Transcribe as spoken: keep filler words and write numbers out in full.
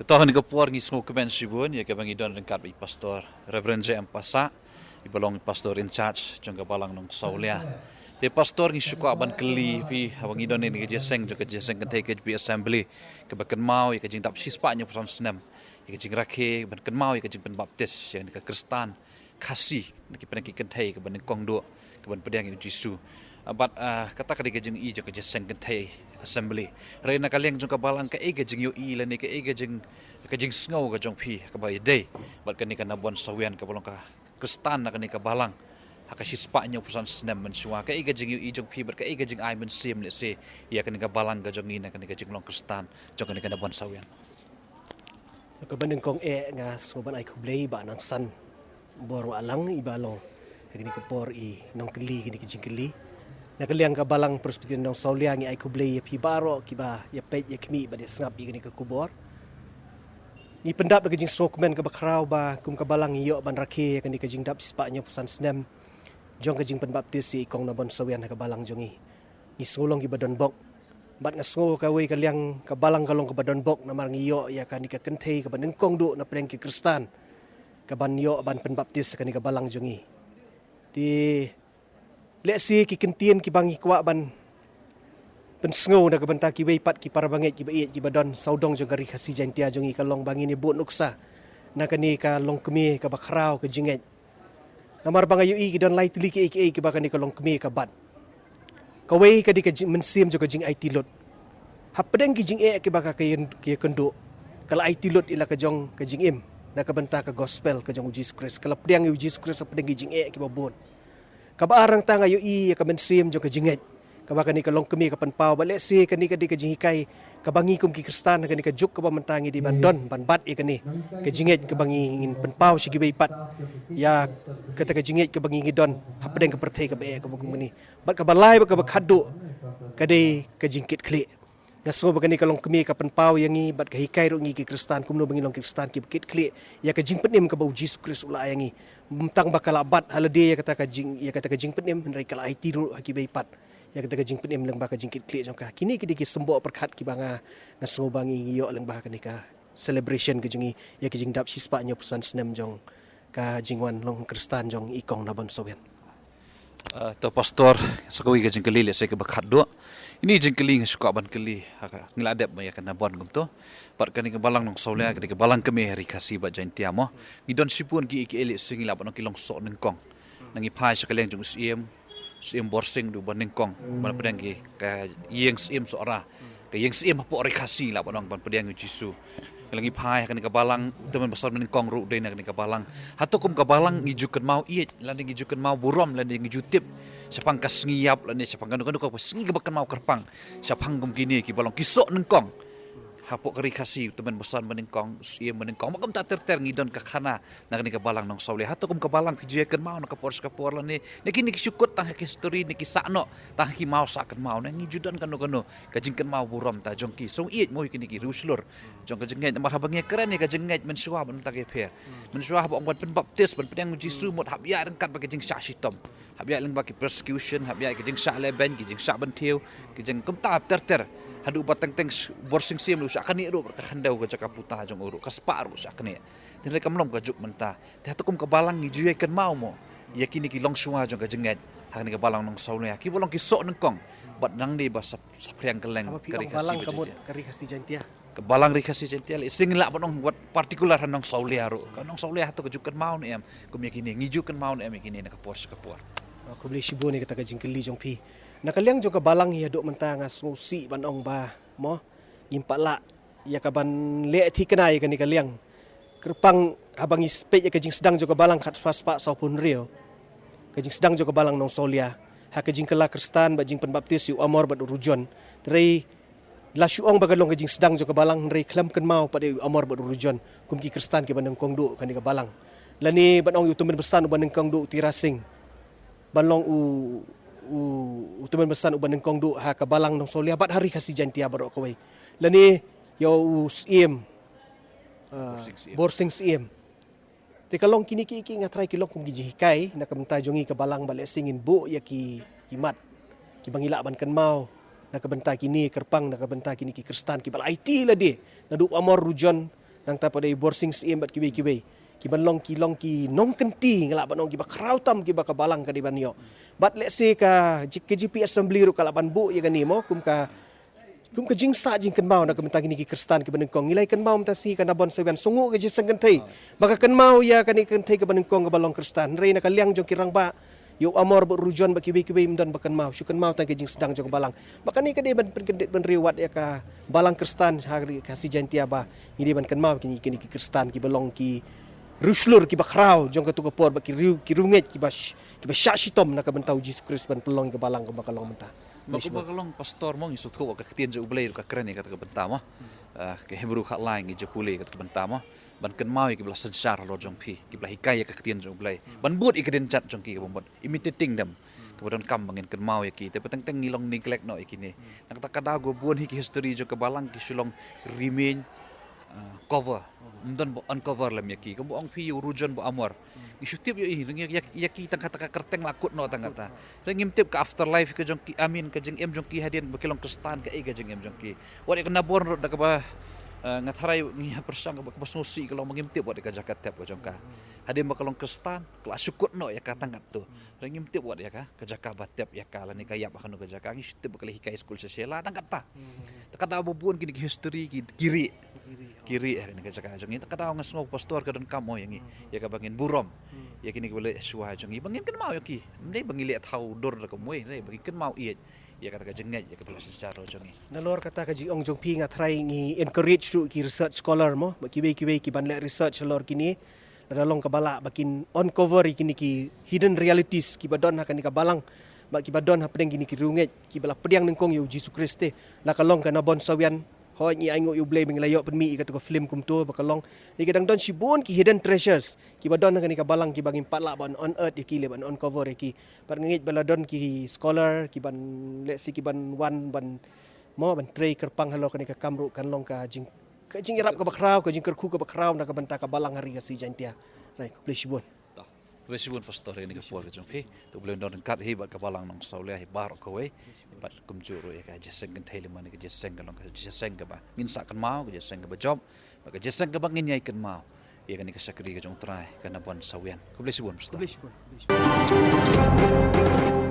To, ha kane ka por ngi sngewkmen shibun ïa kaba ngi don ryngkat bad i Pastor Reverend J M Passah, iba long i Pastor in charge jong ka Balang Nongsawlia. Te Pastor, ngi shu kwah ban kylli ïa phi, haba ngi don ha kane ka jingïaseng jong ka jingïaseng kynthei K J P Assembly, kaba kynmaw ïa ka jingdap shispah hynñiewphew san snem ïa ka jingrakhe, ban kynmaw ïa ka jingpynbaptis ïa kane ka Khristan Khasi, na ki pdeng ki kynthei, kaban nyngkong duh kaban pdiang ïa u Jisu. Ah, bad, ah, kata ka dei ka jingïohi jong ka jingïaseng kynthei Assembly. Hynrei na ka liang jong ka Balang, kaei ka jingïohi lane kaei ka jing, ka jingsngew ka jong phi kaba ïadei bad kane ka Nabon Sawian kaba long ka Khristan na kane ka Balang ha ka shispah hynñiewphew san snem mynshuwa? Kaei ka jingïohi jong phi bad kaei ka jingai mynsiem lehse ïa kane ka Balang ka jong ngi na kane ka jinglong Khristan jong kane ka Nabon Sawian? Kaba nyngkong eh, nga sngewbha ban ai khublei ïa i Bah Nongsan Bor Wahlang, iba long ha kane ka por i nongkylli kane ka jingkylli. Na ka liang ka Balang Presbyterian Nongsawlia, ngi ai khublei ïa phi baroh kiba ïa peit, ïa khmih bad ïa sngap ïa kane ka khubor. Ngi pyndap da ka jingsngewkmen kaba khraw ba kum ka Balang ngi ïoh ban rakhe ïa kane ka jingdap shispah hynñiewphew san snem jong ka jingpynbaptis ïa i Kong Nabon Sawian ha ka Balang jong ngi. Ngi sngew long kiba donbok. Bad nga sngew kawei ka liang ka Balang ka long kaba donbok namar ngi ïoh ïa kane ka kynthei kaba nyngkong duh na pdeng ki Khristan kaban ïoh ban pynbaptis ha kane ka Balang jong ngi. Te lehse ki kyntien kiba ngi kwah ban pynsngew na ka bynta kiwei pat ki para bangeit kiba ïeit kiba don sawdong jong ka Ri Khasi Jaintia jong ngi ka long ba ngin ïa buh nuksa na kane ka longkmie kaba khraw ka jingngeit. Namar ba nga ïohi ki don lai tylli kiei kiei kiba kane ka longkmie ka bat. Kawei ka dei ka jing-, mynsiem jong ka jingaiti lut. Hapdeng ki jingeh kiba ka, ka ïa, ka ïakynduh, ka la aiti lut ïa la ka jong ka jingim na ka bynta ka gospel ka jong u Jisu Khrist. Ka la pdiang ïa u Jisu Khrist hapdeng ki jingeh kiba bun. Kaba ar, nangta nga ïohi ïa ka mynsiem jong ka jingngeit kaba kane ka longkmie ka pynpaw, ba lehse kane ka dei ka jinghikai kaba ngi kum ki Khristan ha kane ka juk kaba mynta ngi dei ban don, ban bat ïa kane ka jingngeit kaba ngi ngin pynpaw sha kiwei pat ïa kata ka jingngeit kaba ngi ngi don hapdeng ka pyrthei kaba eh kaba kum kane. Bad kaba lai bad kaba khatduh ka dei ka jingkitkhlieh. Nga sngew ba kane ka longkmie ka pynpaw ïa ngi bad ka hikai ruh ngi ki Khristan kumno ba ngin long ki Khristan kiba kit khlieh ïa ka jingpynim kaba u Jisu Khrist u la ai ïa ngi. Ym tang ba ka la bat ha lade ïa kata ka jing, ïa kata ka jingpynim, hynrei ka la aiti ruh ha kiwei pat ïa kata ka jingpynim lyngba ka jingkit khlieh jong ka. Kine ki dei ki symboh pyrkhat kiba nga, nga sngew ba ngi ïoh lyngba kane ka celebration ka jong ngi ïa ka jingdap shispah hynñiewphew san snem jong ka jingwan long Khristan jong i Kong Nabon Sawian. Ah, to Pastor, sa kawei ka jingkylli lehse kaba khatduh. Ine i jingkylli nga shu kwah ban kylli, ha ka, ngi la dep ma ïa ka Nabon kumto. Bad kane ka Balang Nongsawlia ka dei ka Balang kmie ha Ri Khasi bad Jaintia mo. Ngi don shibun kiei kiei lehse ngi lah ban ong ki long soh nyngkong. Ngi phai sha ka liang jong u Syiem, Syiem Borsing, u dei uba nyngkong ban pdiang ïa ka ïing Syiem Sohra. Ka ïing Syiem hapoh Ri Khasi lah ban ong, ban pdiang ïa u Jisu. Lada ngi phai ha kane ka Balang, u tymmen basan ba nyngkong ruh u dei na kane ka Balang. Hato kum ka Balang ngi ju kynmaw ïeit, lane ngi ju kynmaw burom, lane ngi ju tip shaphang ka sngi ïap, lane shaphang kano kano ka sngi kaba kynmaw kyrpang shaphang kum kine kiba long ki soh nyngkong? Hapoh ka Ri Khasi, u tymmen basan ba nyngkong, u Syiem ba nyngkong, bad kumta ter ter ngi don ka khana na kane ka Balang Nongsawlia. Hato kum ka Balang phi ju ïa kynmaw na ka por sha ka por, lane ne kine ki shu kut tang ha ki history, ne ki sah noh tang ha ki maw sah kynmaw, ne ngi ju don kano kano ka jingkynmaw burom ta jong ki song ïeit mo ïa kine ki riewshlur jong ka jingngeit? Namar haba ngi ïa kren ïa ka jingngeit mynshuwa bad mynta ka ïapher, mynshuwa haba ong ban pynbaptis, ban pdiang u Jisu, mut hap ïaid ryngkat bad ka jingshah shitom, hap ïaid lyngba ki persecution, hap ïaid ka jingshah lehbeiñ, ka jingshah bynthiew, ka jing kumta ter ter. Haduh ba teng teng sh-, Borsing Syiem ruh u shah knieh ruh bad ka khyndew ka jaka puta jong u ruh, ka spah ruh u shah knieh. Te hynrei kam long ka juk mynta. Te hato kum ka Balang ngi ju ïa kynmaw mo ïa kine ki longshuwa jong ka jingngeit ha kane ka Balang Nongsawlia kiba long ki soh nyngkong, bad nangne ba sap-, saphriang kylleng ka Ri Khasi bad Jaintia? Ka Balang Ri Khasi Jaintia, lehse ngi lah ban ong wat particular ha Nongsawlia ruh. Ka Nongsawlia hato ka ju kynmaw ne em kum ïa kine, ngi ju kynmaw ne em ïa kine na ka por sha ka por? Ah, khublei shibun ïa kata ka jingkylli jong phi. Na ka liang jong ka Balang ïa haduh mynta nga sngewsih ban ong ba mo, ngim pat lah ïa kaban leh thikna ïa kane ka liang. Kyrpang haba ngi peit ïa ka jingsdang jong ka Balang khatphra spah sawphew hynriew, ka jingsdang jong ka Balang Nongsawlia ha ka jingkylla Khristan bad jingpynbaptis ïa u Amor bad u Rujon. Hynrei la shu ong ba ka long ka jingsdang jong ka Balang, hynrei khlem kynmaw pat ïa u Amor bad u Rujon kum ki Khristan kiba nyngkong duh kane ka Balang. Lane ban ong ïa u tymmen basan uba nyngkong duh u Tirasing ban long u, u, u tymmen basan uba nyngkong duh ha ka Balang Nongsawlia bad ha Ri Khasi Jaintia baroh kawei. Lane ïa u Syiem, ah, Borsing Syiem. Borsing Syiem. Te ka long kine kiei kiei nga tharai ki long kum ki jinghikai na ka bynta jong ngi ka Balang ba lehse ngin buh ïa ki, ki mat kiba ngi lah ban kynmaw na ka bynta kine, kyrpang na ka bynta kine ki Khristan kiba la aiti lade naduh u Amor Rujon Nangta pat da i Borsing Syiem bad kiwei kiwei. Ki ban long ki long ki nongkynti nga lah ban ong kiba khraw tam kiba ka balang ka dei ban ïoh. Bad lehse ka G- ka G P Assembly ruh ka lah ban buh ïa kane mo kum ka kum ka jingsah jingkynmaw na ka bynta kine ki Khristan kiba nyngkong. Ngi la ïa kynmaw mynta sngi ka Nabon Sawian sngew ka jingïaseng kynthei ba ka kynmaw ïa kane ka kynthei kaba nyngkong kaba long Khristan. Hynrei na ka liang jong ki rangbah ïa u Amor bad u Rujon bad kiwei kiwei ym don ba kynmaw, shu kynmaw tang ka jingsdang jong ka balang. Bad kane ka dei ban pynkyndit bynriew wat ïa ka balang Khristan ha ri Khasi Jaiñtia ba ngi dei ban kynmaw kine kine ki Khristan kiba long ki riewshlur kiba khraw jong katto ka por bad ki riew ki riewngeit kiba sh- kiba shah shitom na ka bynta u Jisu Khrist ban pynlong ïa ka balang kumba ka long mynta. Ba kumba ka long, Pastor, mo, ngi sngewthuh ba ka ktien jong U Blei ruh ka kren ïa kata ka bynta mo. Ah, ka Hebru khatlai ngi ju pule ïa kata ka bynta mo. Ban kynmaw ïa kiba la synshar halor jong phi, kiba la hikai ïa ka ktien jong U Blei. Ban bud ïa ka dienjat jong ki kaba mut, imitating them. Kaba donkam ba ngin kynmaw ïa ki, te ba teng teng ngi long neglect noh ïa kine. Na kata ka daw kaba bun hi ki history jong ka balang ki shu long remain, ah, cover. Ym don ba uncover lem ïa ki. Kumba ong phi ïa u Rujon bad u Amor. Ngi shu tip ïa i, ïa, ïa, ïa ki tang kata ka kyrteng la kut noh tang kata. Hynrei ngim tip ka afterlife ka jong ki, I mean ka jingim jong ki hadien ba ki long Khristan kaei ka jingim jong ki. Wat ïa ka Nabon ruh da kaba, eh, nga tharai ngi ïa pyrshang kaba, kaba sngewsih ka long ba ngim tip wat ïa ka jaka tep ka jong ka. Hadien ba ka long Khristan, ka la shu kut noh ïa ka tang katto. Hynrei ngim tip wat ïa ka, ka jaka ba tep ïa ka lane ka ïap ha kano ka jaka, ngi shu tip ba ka la hikai skul sha Shella tang kata. Te ka daw ba bun kine ki history ki, ki rieh. Ki rieh ha kane ka jaka jong ngi. Te ka daw nga sngew, Pastor, ka donkam mo ïa ngi. Ïa kaba ngin burom ïa kine kiba leh shuwa jong ngi. Ba ngin kynmaw ïa ki. Ym dei ba ngi leh thaw dur da kumwei, hynrei ba ngin kynmaw ïeit ïa kata ka jingngeit ïa kaba la synshar halor jong ngi. Nalor kata ka jingong jong phi nga tharai ngi encourage ruh ki research scholar mo, ba kiwei kiwei ki ban leh research halor kine. Lada long kaba lah ba kin uncover ïa kine ki hidden realities kiba don ha kane ka balang, bad kiba don hapdeng kine ki riewngeit kiba la pdiang nyngkong ïa u Jisu Khrist te. La ka long ka Nabon Sawian, hooid ngi ainguh ïa U Blei ba ngi la ïoh pynmih ïa kata ka film kumto ba ka long. Ïa ki dang don shibun ki hidden treasures kiba don ha kane ka balang kiba ngim pat lah ban unearth ïa ki leh ban uncover ïa ki. Bad nga ngeit ba la don ki scholar ki ban lehse ki ban wan ban mo ban trei kyrpang halor kane ka kam ruh kan long ka jing ka jingïarap kaba khraw, ka jingkyrkhu kaba khraw na ka bynta ka balang ha ri Khasi Jaiñtia. Hynrei khublei shibun. Khublei shibun, Pastor, ïa kane ka por ka jong phi. To U Blei un don ryngkat hi bad ka balang Nongsawlia hi baroh kawei. Bad kumjuh ruh ïa ka jingïaseng kynthei lem bad ka jingïaseng ka long ka jingïaseng kaba ngin sa kynmaw, ka jingïaseng kaba jop, bad ka jingïaseng kaba ngin ïai kynmaw ïa kane ka shakri ka jong U Trai, ka Nabon Sawian. Khublei shibun, Pastor. Khublei shibun. Khublei shibun.